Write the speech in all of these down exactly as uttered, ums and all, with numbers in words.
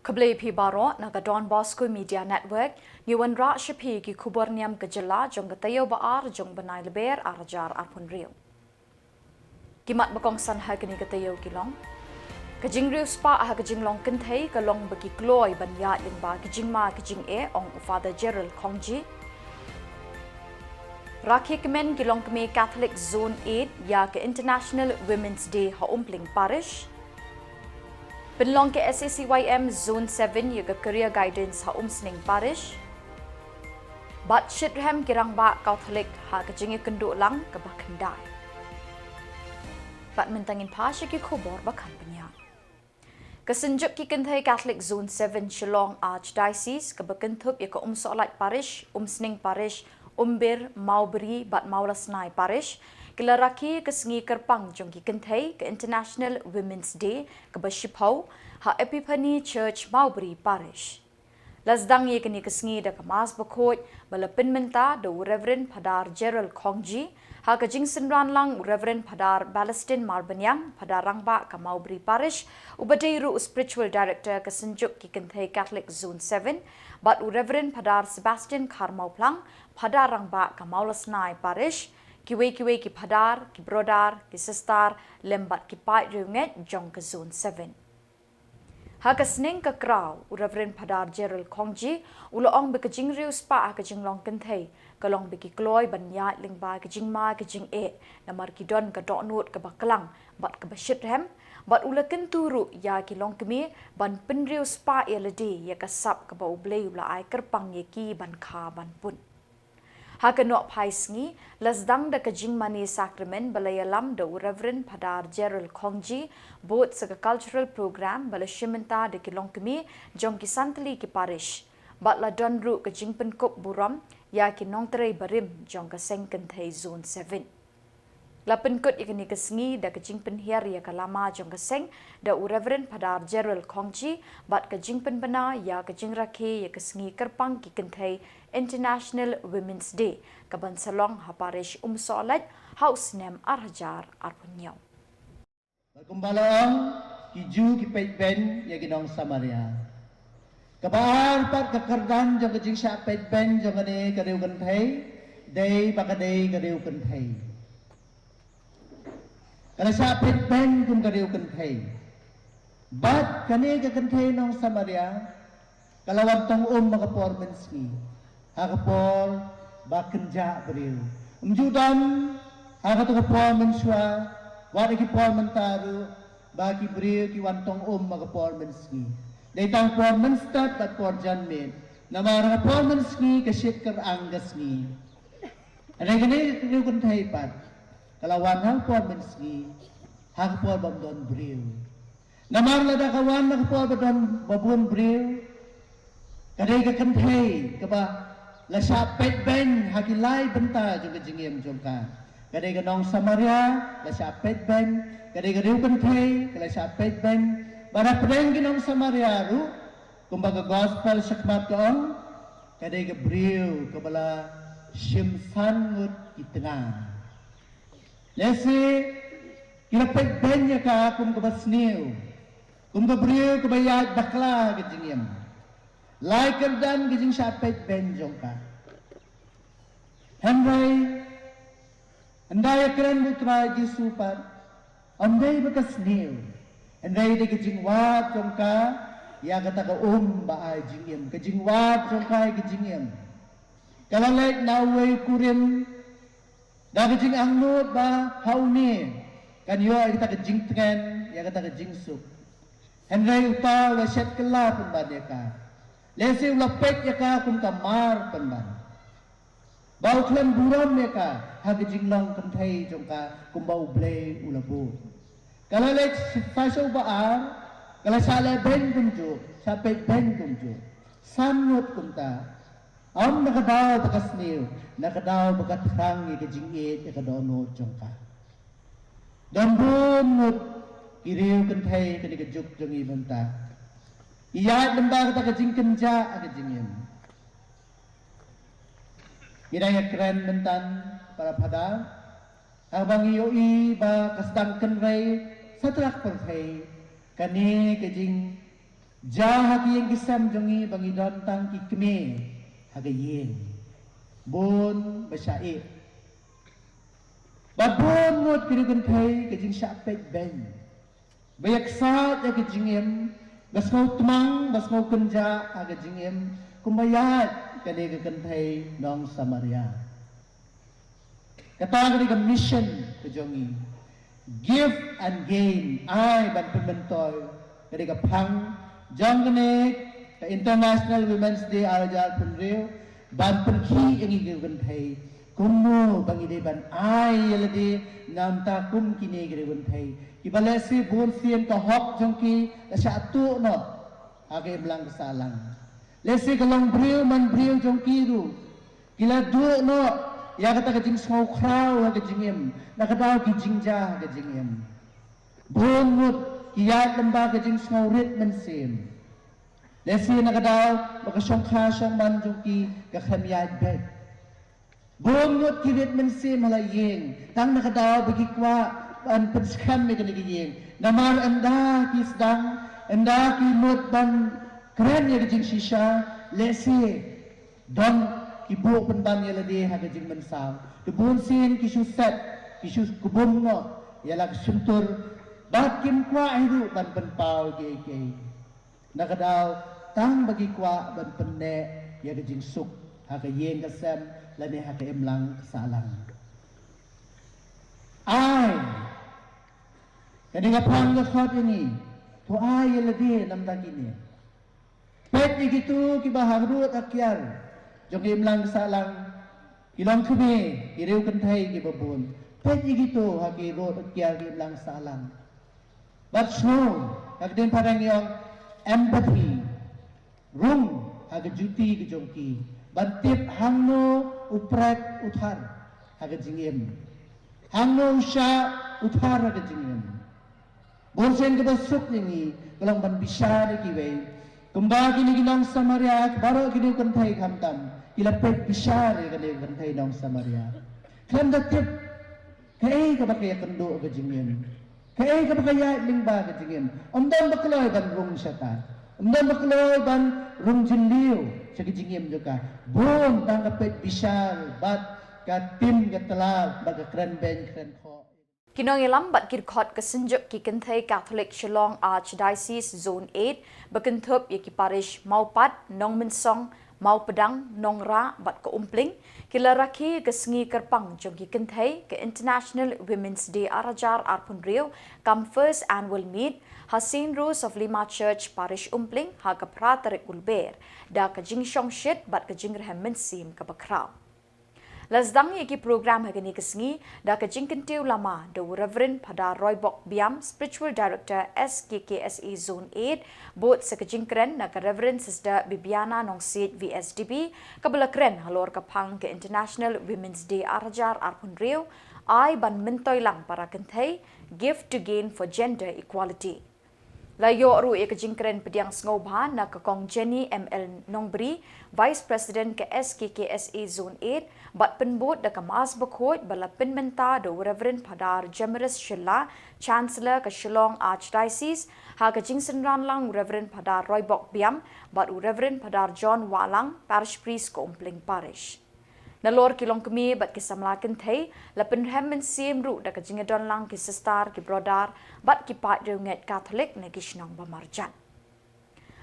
Khublei phi baroh na ka Don Bosco Media Network, ngi wanrah sha phi ki khubor niam ka jylla jong ka taïew ba ar jong bnai Lber ar hajar arphew hynriew. Ki mat ba kongsan ha kane ka taïew ki long: ka jingriewspah ha ka jinglong kynthei ka long ba ki kloi ban ïaid lyngba ki jingma ki jingeh, ong u Father Gerald Khongji. Rakhe kmen ki longkmie Catholic Zone eight ïa ka International Women's Day ha Umpling Parish. Pynlong ka SACYM Zone seven ïa ka Career Guidance ha Umsning Parish. Bad shitrhem ki rangbah Catholic ha ka jingïakynduh lang kaba khyndai. Bad mynta ngin phai sha ki khubor ba kham bniah. Ka Synjuk ki Kynthei Catholic Zone seven Shillong Archdiocese, kaba kynthup ïa ka Umsohlait Parish, Umsning Parish, Umbir, Mawbri bad Mawlasnai Parish, ki la rakhe ka sngi kyrpang jong ki kynthei, ka International Women's Day kaba shiphew, ha Epiphany Church, Mawbri Parish. La sdang ïa kane ka sngi da ka Mass bakhuid ba la pynmynta da u Reverend Phadar Gerald Khongji, ha ka jingsynran lang u Reverend Phadar Balestin Marbaniang, Phadar Rangbah ka Mawbri Parish, uba dei ruh u Spiritual Director ka Synjuk ki Kynthei Catholic Zone seven, bad u Reverend Phadar Sebastian Kharmawphlang, Phadar Rangbah ka Mawlasnai Parish, kiwei kiwei ki Phadar, ki Brother, ki Sister, lem bad ki paid riewngeit jong ka Zone seven. Ha ka sneng ka kraw, u Reverend Phadar Gerald Khongji u la ong ba ka jingriewspah ha ka jinglong kynthei ka long ba ki kloi ban ïaid lyngba ka jingma ka jingeh, namar ki don ka dohnud kaba klang bad kaba shitrhem, bad u la kyntu ruh ïa ki longkmie ban pynriewspah ïa lade ïa ka sap kaba U Blei u la ai kyrpang ïa ki ban kha ban pun. Ha ka nongphai sngi, la sdang da ka jingmane sakramen ba la ïalam da u Reverend Phadar Gerald Khongji, bud sa ka cultural program ba la shim bynta da ki longkmie jong ki san tylli ki parish. Bad la don ruh ka jingpynkup burom ïa ki nongtrei barim jong ka seng kynthei Zone seven. La pynkut ïa kane ka sngi da ka jingpynhiar ïa ka lama jong ka seng da u Reverend Phadar Gerald Khongji, bad ka jingpynbna ïa ka jingrakhe ïa ka sngi kyrpang ki kynthei International Women's Day, kaban sa long ha Parish Umsohlait ha u snem ar hajar arphew hynñiew. Bad kumba la ong, ki Jiw ki peit beiñ ïa ki nong Samaria. Kaba ar pat ka kyrdan jong ka jingshah peit beiñ jong kane ka riew kynthei, dei ba ka dei ka riew kynthei. Ka la shah peit beiñ kum ka riew kynthei. Bad kane ka kynthei nong Samaria, ka la wan tong um ha ka por mynsngi, ha ka por ba kynjah briew. Ym ju don ha kato ka por mynshuwa, wat ha ki por mynta ruh, ba ki briew ki wan tong um ha ka por mynsngi. Dei tang por mynstad bad por janmiet. Namar ha ka por mynsngi ka shit kyrang ka sngi. Hynrei kane ka riew kynthei pat, ka la wan ha ka por mynsngi, ha ka por bym don briew. Namar lada ka wan ha ka por ba don ba bun briew, ka dei ka kynthei kaba la shah peit beiñ ha ki lai bynta jong ka jingim jong ka. Ka dei ka nong Samaria, la shah peit beiñ, ka dei ka riew kynthei, ka la shah peit beiñ. Bad hapdeng ki nong Samaria ruh, kumba ka gospel shakhmat ka ong, ka dei ka briew kaba la shim san ngut ki tnga. Lehse ki la peit beiñ ïa ka kum kaba sniew, kum ka briew kaba ïaid bakla ha ka jingim. Lai kyrdan ka jingshah peit beiñ jong ka. Hynrei, ynda ïakren bad u Trai Jisu pat, ym dei ba ka sniew. Hynrei dei ka jingwad jong ka ïa kata ka um ba ai jingim, ka jingwad jong ka ïa ka jingim. Ka la leit na uwei u kurim, da ka jingangnud ba ha une kan ïoh ïa kata ka jingtngen, ïa kata ka jingsuk. Hynrei uta u la shet kylla pynban ïa ka. Lehse u la peit ïa ka kum ka mar pynban. Ba u khlem burom ïa ka ha ka jinglong kynthei jong ka kumba U Blei u la buh. Ka la leit sha u ba ar, ka la shah leh beiñ kumjuh, shah peit beiñ kumjuh. San ngut kumta. Ym na ka daw ba ka sniew, na ka daw ba ka thrang ïa ka jingïeit ïa ka dohnud jong ka. Don bun ngut ki riew kynthei kane ka juk jong ngi mynta. Ïaid lyngba kata ka jingkynjah ha ka jingim. Ngi dang ïakren mynta, para phadar, haba ngi ïohi ba ka sdang kynrei satlak pyrthei kane ka jing Ja ha ki ïing ki sem jong ngi ba ngi don tang ki kmie ha ka ïing. Bun ba shah ïeh. Bad bun ngut ki riewkynthei ka jingshah peit beiñ. Ba ïaksaid ïa ka jingim, ba sngew tmang, ba sngew kynjah ha ka jingim, kumba ïaid kane ka kynthei nong Samaria. Kata ka dei ka mission ka jong ngi. Give and gain, ai ban pynmyntoi. Ka dei ka phang jong kane ka International Women's Day ar hajar arphew hynriew, ban pynkhih ïa ngi ki kynthei kumno ba ngi dei ban ai ïa lade, namar kum kine ki kynthei kiba lehse bun sien ka hok jong ki la shah tuh noh ha ka imlang ka sahlang. Lehse ka long briew man briew jong ki ruh ki la duh noh ïa kata ka jingsngew khraw ha ka jingim, na ka daw ki jingjia ha ka jingim. Bun ngut ki ïaid lyngba ka jingsngew rit mynsiem. Lehse na ka daw ba ka shongkha shongman jong ki ka khlem ïaid beit. Bun ngut ki rit mynsiem ha la ïing, tang na ka daw ba ki kwah ban pynskhem ïa kane ka ïing. Namar ynda ki sdang, ynda ki mut ban kren ïa ka jingshisha, lehse don ki buh pynban ïa lade ha ka jingmynsaw. Te bun sien ki shu set, ki shu kbum noh ïa la ka shyntur, bad kim kwah hi ruh ban pynpaw kiei kiei. Na ka daw tang ba ki kwah ban pynneh ïa ka jingsuk ha ka ïing ka sem lane ha ka imlang ka sahlang. Ai, kane ka phang ka khot ïa ngi, to ai ïa lade namar kine. Peit ïa kito kiba ha rud ha kiar jong ka imlang ka sahlang, ki long kmie, ki riewkynthei kiba bun. Peit ïa kito ha ki rud ha kiar ka imlang ka sahlang. Bad sngew, ha ka ktien phareng ïong empathy, rung ha ka juti ka jong ki, ban tip hangno u prek u thar ha ka jingim, hangno u shah u thar ha ka jingim. Bun sien kaba suk ïa ngi ka long ban bishar ïa kiwei. Kumba kine ki nong Samaria, baroh kine ki kynthei khamtam ki la peit bishar ïa kane ka kynthei nong Samaria. Khlem da tip kaei kaba ka ïakynduh ka jingim, kaei kaba ka ïaid lyngba ka jingim. Ym don ba kloi ban rung shata, ym don ba kloi ban rung jylliew sha ka jingim jong ka. Bun tang ka peit bishar bad ka tim ka tla bad ka kren beiñ kren khoh. Ki nongïalam bad ki dkhot ka Synjuk ki Kynthei Katholik Shillong Archdiocese Zone eight, ba kynthup ïa ki parish Mawpat, Nongmynsong, Mawpdang, Nongrah bad ka Umpling, ki la rakhe ïa ka sngi kyrpang jong ki kynthei, ka International Women's Day ar hajar arphew hynriew, kam First Annual Meet ha Saint Rose of Lima Church, Parish Umpling, ha ka phra tarik u Lber, da ka jingshongshit bad ka jingrhem mynsiem kaba khraw. La sdang ïa ki program ha kane ka sngi da ka jingkyntiew lama da u Reverend Phadar Roybok Biam, Spiritual Director S K K S A Zone eight, bud sa ka jingkren na ka Reverend Sister Bibiana Nongsiej V S D B, kaba la kren halor ka phang ka International Women's Day ar hajar arphew hynriew, ai ban myntoi lang para kynthei, Give to Gain for Gender Equality. La ïoh ruh ïa ka jingkren pdiang sngewbha na ka Kong Jenny M L Nongbri, Vice President ka S K K S A Zone eight, bad pynbud da ka Mass Bakhuid ba la pynmynta da u Reverend Phadar Jemrus Shylla, Chancellor ka Shillong Archdiocese, ha ka jingsynran lang u Reverend Phadar Roybok Biam bad u Reverend Phadar John Wahlang, Parish Priest ka Umpling Parish. Nalor ki longkmie bad ki samla kynthei, la pynrhem mynsiem ruh da ka jingïadon lang ki sister, ki brother bad ki paid riewngeit Katholik na ki shnong ba marjan.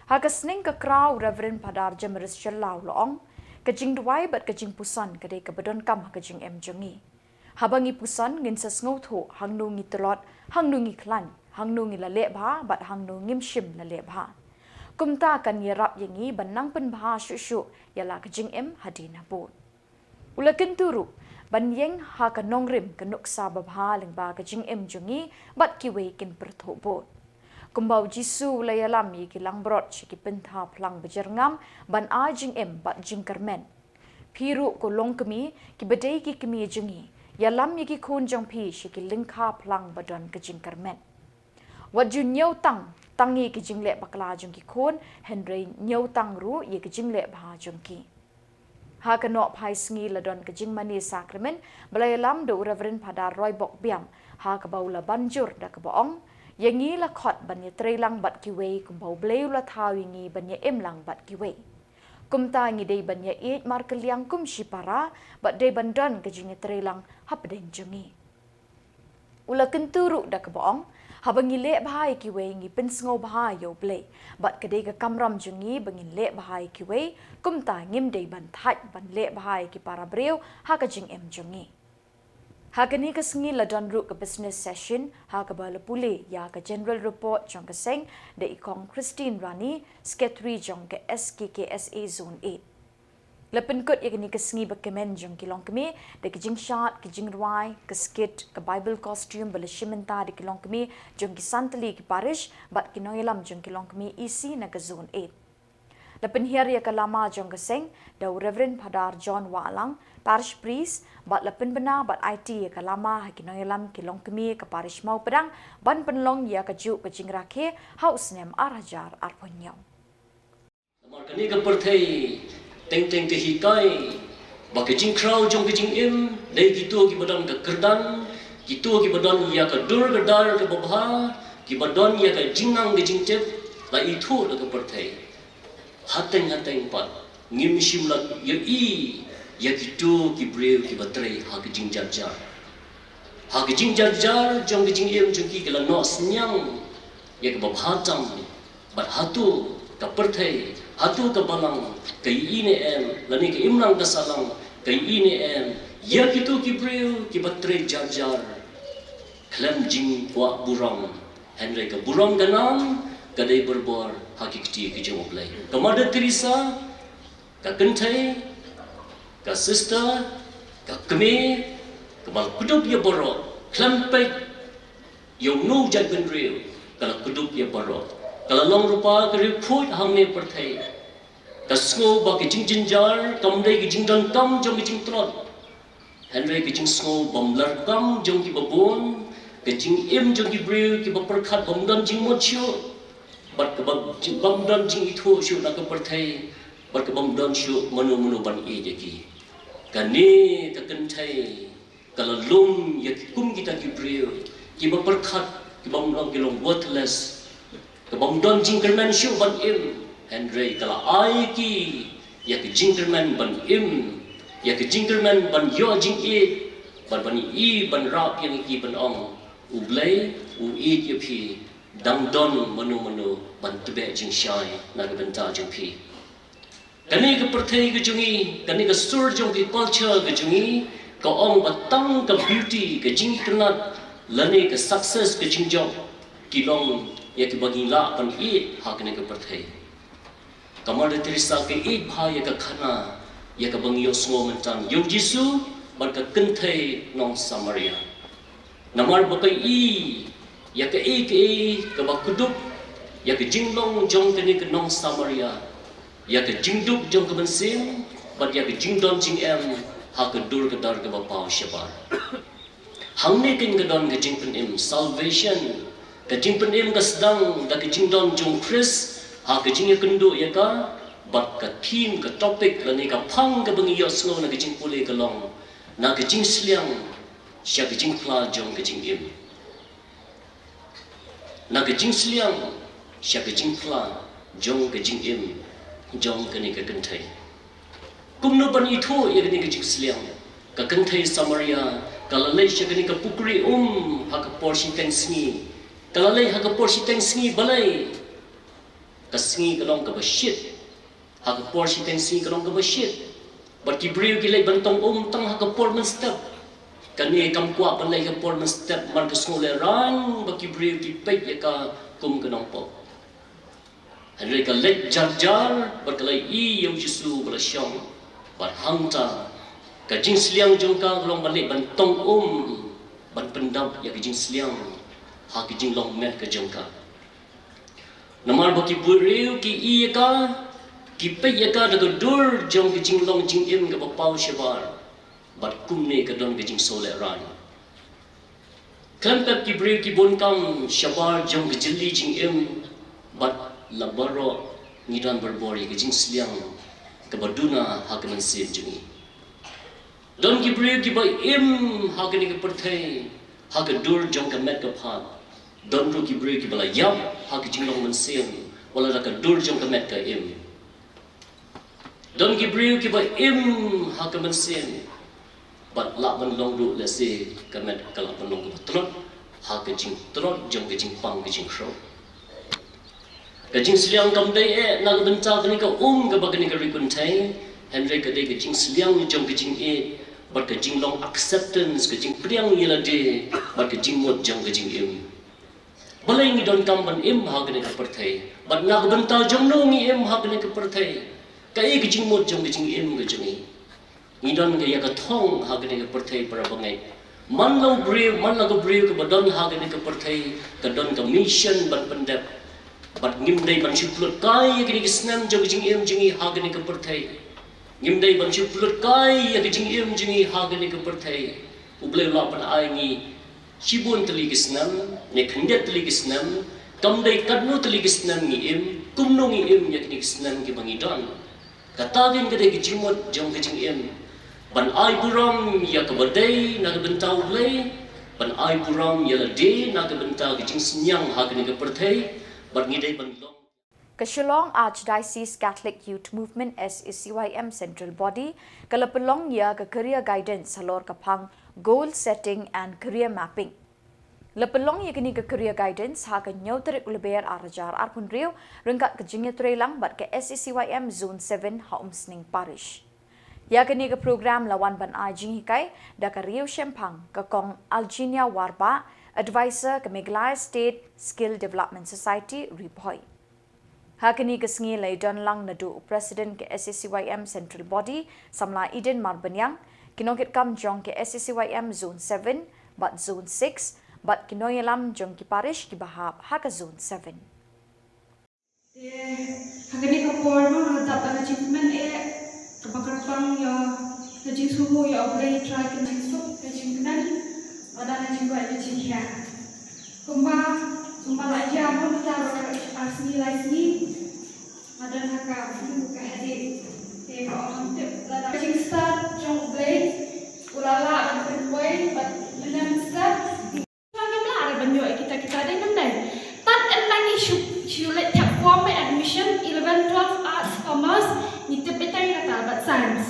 Ha ka sneng ka kraw u Reverend Phadar Jemrus Shylla u la ong, ka jingduwai bad ka jingpuson ka dei kaba donkam ha ka jingim jong ngi. Haba ngi puson ngin sa sngewthuh hangno ngi tlot, hangno ngi khlaiñ, hangno ngi la leh bha bad hangno ngim shym la leh bha. Kumta kan ïarap ïa ngi ban nang pynbha shuh shuh ïa la ka jingim hadien habud. U la kyntu ruh ban ïeng ha ka nongrim ka nuksa babha lyngba ka jingim jong ngi bad kiwei kin pyrthuh bud. Kumba u Jisu u la ïalam ïa ki langbrot sha ki pynthar phlang bajyrngam ban ai jingim bad jingkyrmen. Phi ruh ko longkmie, kiba dei ki kmie jong ngi, ïalam ïa ki khun jong phi sha ki lyngkha phlang ba don ka jingkyrmen. Wat ju ñiew tang tang ïa ki jingleh bakla jong ki khun, hynrei ñiew tang ruh ïa ki jingleh bha jong ki. Ha ka nohphai sngi la don ka jingmane sakramen ba la ïalam da u Reverend Phadar Roybok Biam, ha kaba u la ban jur da kaba ong, Ïa ngi la khot ban ïatreilang bad kiwei kumba U Blei u la thaw ïa ngi ban ïa im lang bad kiwei. Kumta ngi dei ban ïa ïeit markylliang kum shipara bad dei ban don ka jingïatreilang hapdeng jong ngi. U la kyntu ruh da kaba ong, haba ngi leh bha ïa kiwei ngi pynsngew bha ïa U Blei, bad ka dei ka kamram jong ngi ba ngin leh bha ïa kiwei, kumta ngim dei ban thait ban leh bha ïa ki para briew ha ka jingim jong ngi. Ha kane ka sngi la don ruh ka business session ha kaba la pule ïa ka general report jong ka seng da i Kong Christine Rani, Secretary jong ka S K K S A Zone eight. La pynkut ïa kane ka sngi ba kmen jong ki longkmie da ki jingshad, ki jingrwai, ka skit, ka Bible costume ba la shim bynta da ki longkmie jong ki san tylli ki parish bad ki nongïalam jong ki longkmie E C na ka Zone eight. La pynhiar ïa ka lama jong ka seng da u Reverend Phadar John Wahlang, Parish Priest, bad la pynbna bad aiti ïa ka lama ha ki nongïalam ki longkmie ka Parish Mawpdang ban pynlong ïa kajuh ka jingrakhe ha u snem ar hajar arphew hynñiew. Namar kane ka pyrthei teng teng te hikai ba ka jingkhraw jong ka jingim, dei kito kiba don ka kyrdan, kito kiba don ïa ka dur ka dar kaba bha, kiba don ïa ka jingnang ka jingtip, la ithuh da ka pyrthei. Hateng hateng pat ngim shym la ïohi ïa kito ki briew kiba trei ha ka jingjarjar. Ha ka jingjarjar jong ka jingim jong ki, ki la noh synñiang ïa kaba bha tam. Bad hato ka pyrthei, hato ka balang, ka ïohi ne em, lane ka imlang ka sahlang, ka ïohi ne em ïa kito ki briew kiba trei jarjar khlem jingkwah burom? Hynrei ka burom ka nam ka dei barabor ha ki kti ki jong U Blei. Ka Mother Teresa, ka kynthei, ka sister, ka kmie kaba la kdup ïa baroh, khlem peit ïa uno u jaitbynriew, ka la kdup ïa baroh. Ka la long ruh pat ka riewkhuid hangne pyrthei. Ka sngew ba ka jingjynjar kam dei ka jingdonkam jong ka jingtlot, hynrei ka jingsngew bymlarkam jong kiba bun, ka jingim jong ki briew kiba pyrkhat bym don jingmut shuh, bad kaba jing, bym don jingithuh shuh na ka pyrthei, bad ka bym don shuh mano mano ban ïeit ïa ki. Kane ka kynthei ka la lum ïa ki kum kita ki briew kiba pyrkhat, kiba ym long, ki long worthless, ka bym don jingkyrmen shuh ban im, hynrei ka la ai ki ïa ka jingkyrmen ban im, ïa ka jingkyrmen ban ïoh jingïeit, ban, ban ïohi, ban rap ïa ngi, ki ban ong, U Blei u ïeit ïa phi, dang don mano mano ban tbeh jingshai na ka bynta jong phi. Kane ka pyrthei ka jong ngi, kane ka sur jong ka culture ka jong ngi, ka ong ba tang ka beauty, ka jingitynnad, lane ka success, ka jingjop ki long ïa kiba ngi lah ban ïeit ha kane ka pyrthei. Ka Mother Teresa ka ïeit bha ïa ka khana, ïa kaba ngi ïohsngew mynta, ïa U Jisu bad ka kynthei nong Samaria. Namar ba ka i ïa kaei kaei kaba kdup ïa ka jinglong jong kane ka nong Samaria, ïa ka jingduk jong ka mynsiem, bad ïa ka jingdon jingem ha ka dur ka dar kaba paw shabar. Hangne kein ka don ka jingpynim, salvation, ka jingpynim ka sdang da ka jingdon jong Khrist ha ka jingïakynduh ïa ka, bad ka theme, ka topic, lane ka phang kaba ngi ïohsngew na ka jingpule ka long, na ka jingsliang sha ka jingphla jong ka jingim. Na ka jingsliang sha ka jingphla jong ka jingim jong kane ka kynthei. Kumno ban ithuh ïa kane ka jingsliang? Ka kynthei Samaria ka la leit sha kane ka pukri um ha ka por shiteng sngi. Ka la leit ha ka por shiteng sngi, balei? Ka sngi ka long kaba shit. Ha ka por shiteng sngi ka long kaba shit. Bad ki briew ki leit ban tong um tang ha ka por mynstep. Kane kam kwah ban leit ha ka por mynstep, namar ka sngew lehraiñ ba ki briew ki peit ïa ka kum ka nongpop. Hynrei ka leit jar jar bad ka la ïohi ïa U Jisu ba la shong. Bad hangta ka jingsliang jong ka ka long ban leit ban tong um, ban pyndap ïa ka jingsliang ha ka jinglong met ka jong ka. Namar ba ki briew ki i ïa ka, ki peit ïa ka da ka dur jong ka jinglong jingim kaba paw shabar. Bad kumne ka don ka jingsngewlehraiñ. Khlem pep ki briew ki bun kam shabar jong ka jylli jingim, bad la baroh ngi don barabor ïa ka jingsliang kaba duna ha ka mynsiem jong ngi. Don ki briew kiba im ha kane ka pyrthei ha ka dur jong ka met ka phad, Don ruh ki briew kiba la ïap ha ka jinglong mynsiem, wat la da ka dur jong ka met ka im. Don ki briew kiba im ha ka mynsiem, bad lah ban long ruh lehse ka met ka lah ban long kaba tlot ha ka jingtlot jong ka jingpang ka jingkhrew. Ka jingsliang kam dei eh na ka bynta kane ka um kaba kane ka ri kynthei, hynrei ka dei ka jingsliang jong ka jingïeit bad ka jinglong acceptance, ka jingpdiang ïa lade bad ka jingmut jong ka jingim. Balei ngi donkam ban im ha kane ka pyrthei, bad na ka bynta jong no ngi im ha kane ka pyrthei? Kaei ka jingmut jong ka jingim ka jong ngi? Ngi don ka ïa ka thong ha kane ka pyrthei, para bangeit. Man la u briew, man la ka briew kaba don ha kane ka pyrthei ka don ka mission ban pyndep. Bad ngim dei ban shu pynlut kai ïa kane ka snem jong ka jingim jong ngi ha kane ka pyrthei. Ngim dei ban shu pynlut kai ïa ka jingim jong ngi ha kane ka pyrthei. U Blei u la pynai ngi shibun tylli ki snem, ne khyndiat tylli ki snem. Kam dei katno tylli ki snem ngi im, kumno ngi im ïa kine ki snem kiba ngi don. Kata kein ka dei ka jingmut jong ka jingim. Ban ai burom ïa kaba dei na ka bynta U Blei, ban ai burom ïa lade na ka bynta ka jingsniang ha kane ka pyrthei, bad ngi dei ban long. Ka Shillong Archdiocese Catholic Youth Movement, S A C Y M, Central Body ka la pynlong ïa ka Career Guidance halor ka phang Goal Setting and Career Mapping. La pynlong ïa kane ka Career Guidance ha ka hynñiew tarik u Lber ar hajar arphew hynriew ryngkat ka jingïatreilang bad ka S A C Y M Zone seven ha Umsning Parish. Ïa kane ka program la wan ban ai jinghikai da ka riewshemphang ka Kong Alginia Warbah, Advisor ka Meghalaya State Skill Development Society, Ri Bhoi. Ha kane ka sngi la ïadon lang naduh u President ka S A C Y M Central Body, Samla Eden Marbaniang, ki nongkitkam jong ka S A C Y M Zone seven bad Zone six, bad ki nongïalam jong ki parish kiba hap ha ka Zone seven. Te ha kane ka por, no, nga dap da ka jingkmen eh, kaba kyrpang ïa ka jingsngewnguh ïa U Blei, Trai, ka jingsuk, ka jingkmen, bad da ka jingkoit ka jingkhiah. Kumba, kumba la ïa, mo, mynta baroh ar sngi lai sngi nga don ha ka, ka headache. Te nga ong tip lada ka jingstad jong U Blei u la lah ban pynpoi bad mynta mynstep. Ngim lah re ban ïoh ïa kita kita dei, mynta. Tad ynda ngi shu, shu leit thep form admission eleven, twelve, arts, commerce, ngi tip beit ïa kata bad science.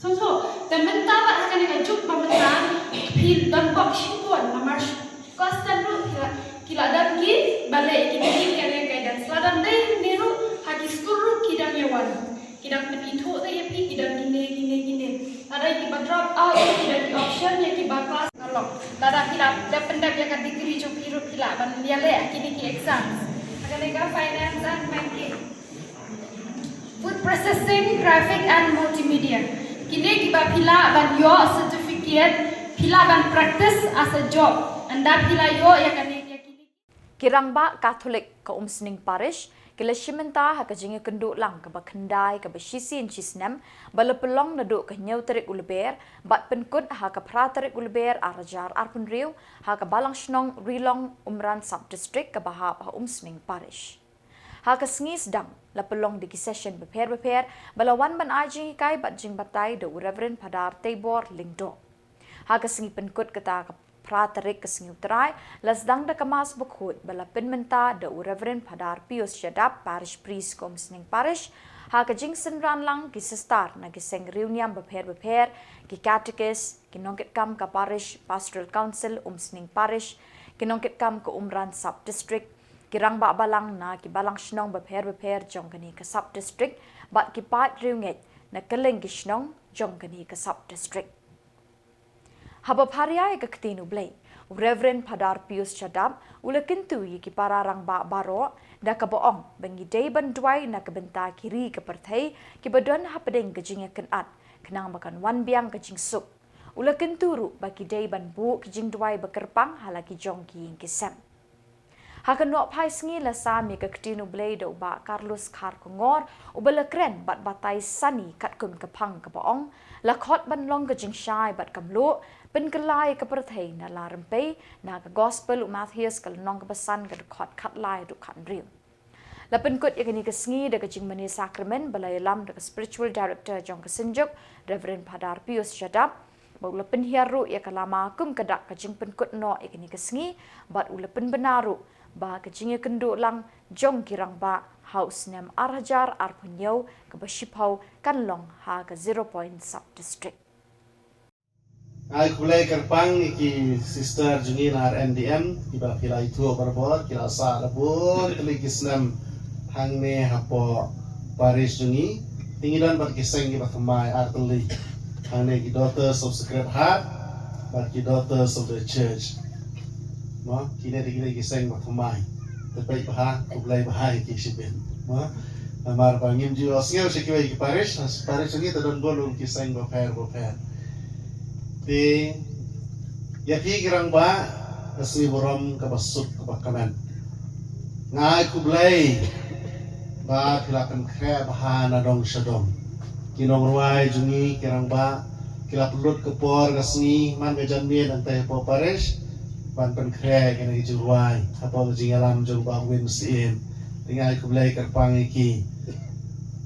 Sngewthuh, te mynta bad ha kane ka juk ba mynta phi don bok shibun namar shu, constant ruh ki la, ki la don kiba leh ïa kine ki career guidance. Lada ym dei ne ruh ha ki skul ruh ki dang ïa wan. Ki dang pyni thuh te ïa phi, ki dang kine, kine, kine. Lada kiba drop out, ki dang ki option ïa kiba pass. Nalor lada phi la dep pyndep ïa ka degree jong phi ruh phi lah ban ïaleh kine ki exams. Ha kane ka finance and banking, food processing, graphic and multimedia, kine kiba phi lah ban ïoh certificate, phi lah ban practice as a job. Ynda phi la ïoh ïa kane, ïa kine. Ki rangbah Katholik ka Umsning Parish ki la shim bynta ha ka jingïakynduh lang kaba khyndai kaba shisien shisnem ba la pynlong naduh ka hynñiew tarik u Lber bad pynkut ha ka phra tarik u Lber ar hajar arphew hynriew ha ka Balang Shnong Rilong, Umran Sub District kaba hap ha Umsning Parish. Ha ka sngi sdang la pynlong da ki session bapher bapher ba la wan ban ai jinghikai bad jingbatai da u Reverend Phadar Teibor Lyngdoh. Ha ka sngi pynkut kata ka phra tarik ka sngi U Trai, la sdang da ka Mass Bakhuid ba la pynmynta da u Reverend Phadar Pius Shadap, Parish Priest ka Umsning Parish. Ha ka jingsynran lang ki sister na ki seng riewniam bapher bapher, ki catechist, ki nongkitkam ka Parish Pastoral Council Umsning Parish, ki nongkitkam ka Umran Sub District, ki rangbah balang na ki balang shnong bapher bapher jong kane ka Sub District, bad ki paid riewngeit na kylleng ki shnong jong kane ka Sub District. Haba pharia ïa ka ktien U Blei, u Reverend Phadar Pius Shadap u la kyntu ïa ki para rangbah baroh da kaba ong ba ngi dei ban duwai na ka bynta ki ri ka pyrthei kiba don hapdeng ka jingïakynad khnang ba kan wan biang ka jingsuk. U la kyntu ruh ba ki dei ban buh ki jingduwai ba kyrpang ha la ki jong ki ïing ki sem. Ha ka nohphai sngi la sam ïa ka ktien U Blei da u Bah Carlos Kharkongor, uba la kren bad batai sani katkum ka phang kaba ong, la khot ban long ka jingshai bad ka mluh, pynkylla ïa ka pyrthei na la rympei, na ka Gospel u Mathaios ka lynnong kaba san ka dkhot khatlai haduh khathynriew. La pynkut ïa kane ka sngi da ka jingmane sakramen ba la ïalam da ka Spiritual Director jong ka Synjuk, Reverend Phadar Pius Shadap, Ba u la pynhiar ruh ïa ka lama kum ka dak ka jingpynkut noh ïa kane ka sngi, bad u la pynbna ruh ba ka jingïakynduh lang jong ki rangbah ha u snem ar hajar arphew hynñiew kaba shiphew kan long ha ka Zero Point Sub District. Ai khublei kyrpang ïa ki sister jong ngi na R N D M kiba phi la ithuh barabor, ki la sah da bun tylli ki snem hangne hapoh parish jong ngi. Te ngi don bad ki seng kiba thymmai ar tylli, hangne ki Daughters of Sacred Heart bad ki Daughters of the Church. Mo, kine te kine ki seng ba thymmai. Te peit bha, khublei bha ïa ki shibun. Mo, namar ba ngim ju ïohsngew sha kiwei ki parish, parish jong ngi te don bun ki seng bapher bapher. Te ïa phi ki rangbah, ka sngi burom kaba suk kaba kmen. Nga ai khublei ba phi la pynkhreh bha na dong sha dong. Ki nongrwai jong ngi ki rangbah ki la pynlut ka por ka sngi man ka janmiet hangtai hapoh parish ban pynkhreh ïa kane ka jingrwai hapoh ka jingïalam jong Bah Win Syiem. Te nga ai khublei kyrpang ïa ki.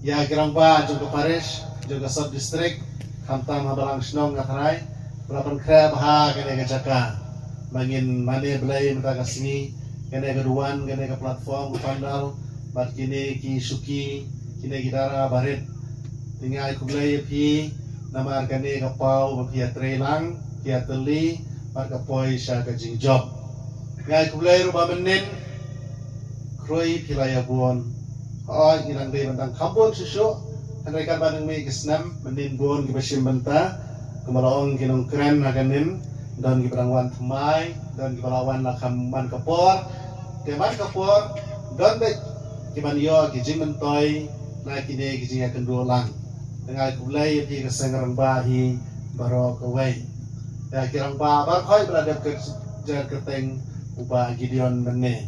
Ïa ki rangbah jong ka parish, jong ka sub district, khamtam ha balang shnong nga tharai, ba la pynkhreh bha kane ka jaka ba ngin mane Blei mynta ka sngi, kane ka duwan, kane ka platform, ka pandal, bad kine ki shuki, kine ki dara barit. Te nga ai khublei ïa phi namar kane ka paw ba phi ïatrei lang, phi ïatylli, bad ka poi sha ka jingjop. Nga ai khublei ruh ba mynnin khrui phi la ïabun. Hooid, ngi dang dei ban dang kham bun shuh shuh. Hynrei katba nang mih ki snem, mynnin bun kiba shim bynta. Kumba la ong ki nongkren ha kane, don kiba dang wan thymmai, don kiba la wan la kham man ka por. Te man ka por, don beit kiban ïoh ki jingmyntoi na kine ki jingïakynduh lang. Te nga ai khublei ïa phi ka seng rangbah hi baroh kawei. Ïa ki rangbah baroh kawei ba la dep kyrjar kyrteng u Bah Gideon mynne.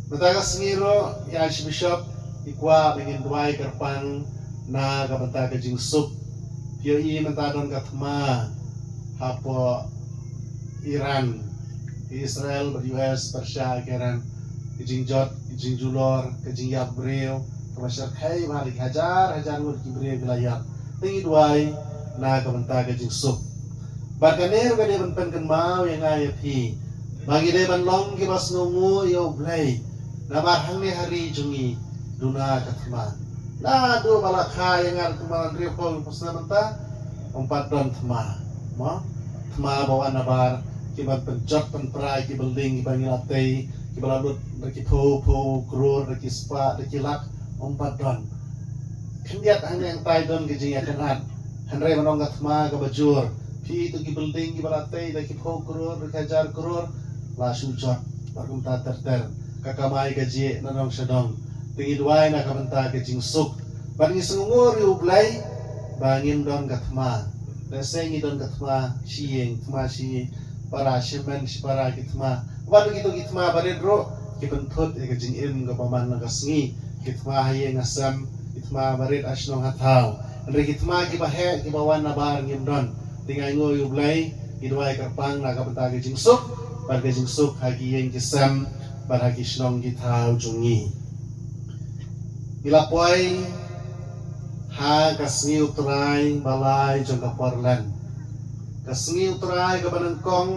Mynta ka sngi ruh ïa Archbishop i kwah ba ngin duwai kyrpang na ka bynta ka jingsuk. Phi ïohi mynta don ka thma hapoh Iran, Israel bad U S, Persia, ka Iran. Ka jingjot, ka jingjulor, ka jingïap briew, kaba shyrkhei bha, da ki hajar hajar ngut ki briew ki la ïap. Te ngi duwai na ka bynta ka jingsuk. Bad kane ruh ka dei ban pynkynmaw ïa nga ïa phi ba ngi dei ban long kiba sngewnguh ïa U Blei. Namar hangne ha ri jong ngi duna ka thma. Naduh ba la kha ïa nga kumba hynriewphew snem mynta, ym pat don thma. Mo? Thma ba wan nabar, kiban pynjot pynpra ïa ki building kiba ngi la tei, kiba la lut da ki phew phew klur, da ki spah, da ki lak, ym pat don. Khyndiat hangne hangtai don ki jingïakynad. Hynrei ban ong ka thma kaba jur, phi to ki building kiba la tei da ki phew klur, da ki hajar klur, la shu jot bad kumta ter ter. Ka kamai kajih na dong sha dong. Te ngi duwai na ka bynta ka jingsuk. Bad ngi sngewnguh ïa U Blei ba ngim don ka thma. Lehse ngi don ka thma shi ïing, thma shi para, shi men, shi para ki thma. Wat kito ki thma barit ruh ki pynthut ïa ka jingim kaba man la ka sngi. Ki thma ha ïing ha sem, ki thma barit ha shnong ha thaw. Hynrei ki thma kiba heh kiba wan nabar ngim don. Te ngi ainguh ïa U Blei, ngi duwai kyrpang na ka bynta ka jingsuk, bad ka jingsuk ha ki ïing ki sem, bad ha ki shnong ki thaw jong ngi. Ngi la poi ha ka sngi U Trai ba lai jong ka por Lent. Ka sngi U Trai kaba nyngkong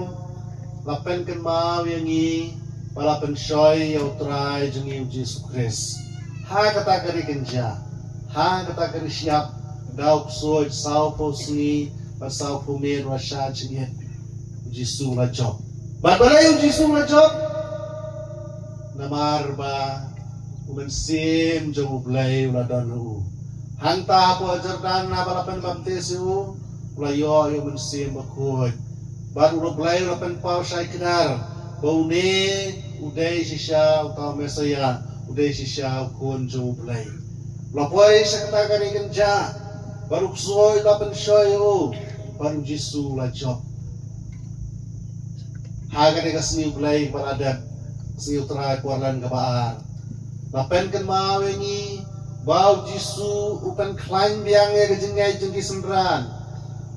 la pynkynmaw ïa ngi ba la pynshoi ïa U Trai jong ngi U Jisu Khrist ha kata ka ri kynja, ha kata ka ri shyiap, da u ksuid sawphew sngi bad sawphew miet, u la shah jingit. U Jisu u la jop. Bad balei U Jisu u la jop? Namar ba U Mynsiem jong U Blei u la don ha u. Hangta hapoh Jordan, haba la pynbaptis ïa u, u la ïoh ïa U Mynsiem Bakhuid. Bad U Blei u la pynpaw shai kdar ba une u dei shisha uta u Messaïah, u dei shisha u Khun jong U Blei. U la poi sha kata ka ri kynja, bad u ksuid u la pynshoi ïa u, bad U Jisu u la jop. Ha kane ka sngi U Blei ba la dep, sngi U Trai por Lent kaba ar, la pynkynmaw ïa ngi ba U Jisu u pynkhlaiñ biang ïa ka jingngeit jong ki synran.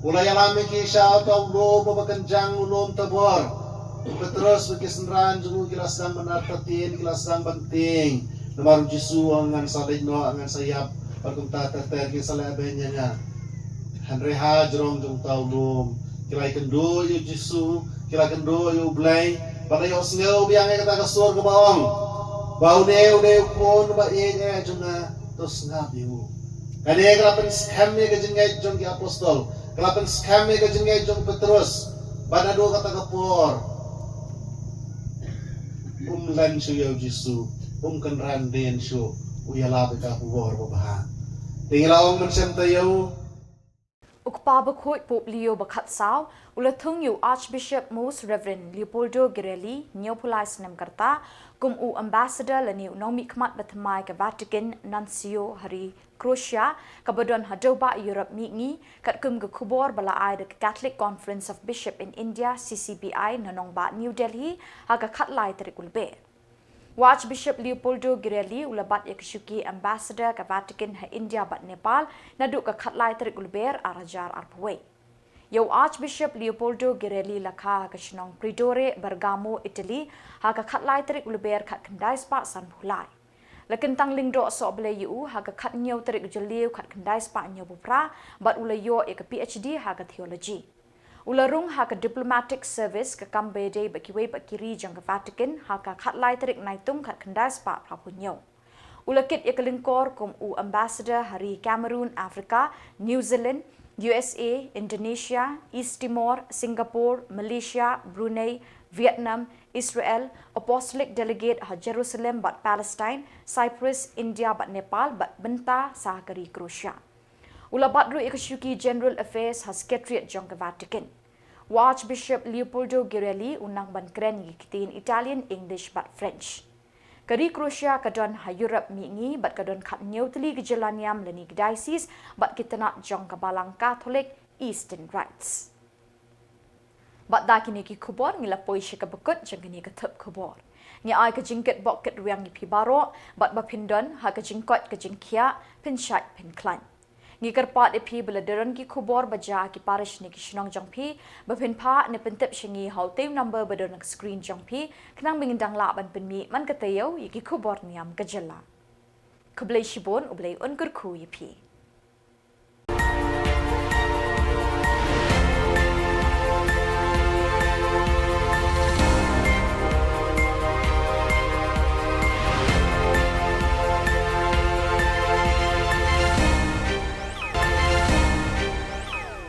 U la ïalam ïa ki sha uta u lum uba kynjang, u lum Tabor. U Petros bad ki synran jong u ki la sdang ban artatien, ki la sdang ban tieng. Namar U Jisu u ong, ngan sa leit noh, ngan sa ïap, bad kumta ter ter, kin sa leh beiñ ïa nga. Hynrei ha jrong jong uta u lum ki la ïakynduh ïa u Jisu, ki la ïakynduh ïa u Blei, bad la ïohsngew biang ïa kata ka sur kaba ong ba une u dei u khun ba ïeit eh jong nga, to sngap ïa u. Kane ka la pynskhem ïa ka jingngeit jong ki apostol, ka la pynskhem ïa ka jingngeit jong u Petrus, bad naduh kata ka por um len shuh ïa u Jisu, um kynran dien shuh, u ïalap ïa ka khubor babha. Te ngi la ong mynshem taïew. U Kpa Bakhuid Pope Leo ba khatsaw u la thung ïa u Archbishop Most Reverend Leopoldo Girelli, hynñiewphew lai snem ka rta, kum u ambassador lane u nongmihkhmat bathymmai ka Vatican Nuncio ha ri Croatia, kaba don ha dewbah Europe mihngi, katkum ka khubor ba la ai da ka Catholic Conference of Bishop in India, C C B I, na nongbah New Delhi, ha ka khatlai tarik u Lber. U Archbishop Leopoldo Girelli u la bat ïa ka shuki ambassador ka Vatican ha India bad Nepal naduh ka khatlai tarik u Lber ar hajar arphew wei. Ïa u Archbishop Leopoldo Girelli la kha ha ka shnong Priore, Bergamo, Italy, ha ka khatlai tarik u Lber khatkhyndai spah sanphew lai. La kyntang lyngdoh sohblei ïa u ha ka khathynñiew tarik u Jylliew khatkhyndai spah hynñiewphew phra, bad u la ïoh ïa ka P H D ha ka theology. U la rung ha ka diplomatic service, ka kam ba ïadei bad kiwei pat ki ri jong ka Vatican, ha ka khatlai tarik Naitung khatkhyndai spah phraphew hynñiew. U la kit ïa ka lyngkor kum u ambassador ha ri Cameroon, Africa, New Zealand, U S A, Indonesia, East Timor, Singapore, Malaysia, Brunei, Vietnam, Israel, apostolic delegate ha Jerusalem bad Palestine, Cyprus, India bad Nepal, bad bynta sa ha ka ri Croatia. U la bat ruh ïa ka shuki General Affairs ha Secretariat jong ka Vatican. U Archbishop Leopoldo Girelli u nang ban kren ïa ki ktien Italian, English bad French. Ka ri Croatia ka don ha Europe mihngi bad ka don khathynñiew tylli ki jylla niam lane ki diocese bad ki tnat jong ka Balang Katholik Eastern Rites. Bad da kine ki khubor ngi la poi sha kaba kut jong kane ka thup khubor. Ngi ai ka jingkitbok kitrwiang ïa phi baroh, bad ba phin don ha ka jingkoit ka jingkhiah, phin shait phin khlaiñ. Ngi kyrpad ïa phi ba lada don ki khubor ba jia ha ki parish ne ki shnong jong phi, ba phin phah ne pyntip sha ngi ha utei u number ba don ha ka screen jong phi, khnang ba ngin dang lah ban pynmih man ka taïew ïa ki khubor niam ka jylla. Khublei shibun, U Blei un kyrkhu ïa phi.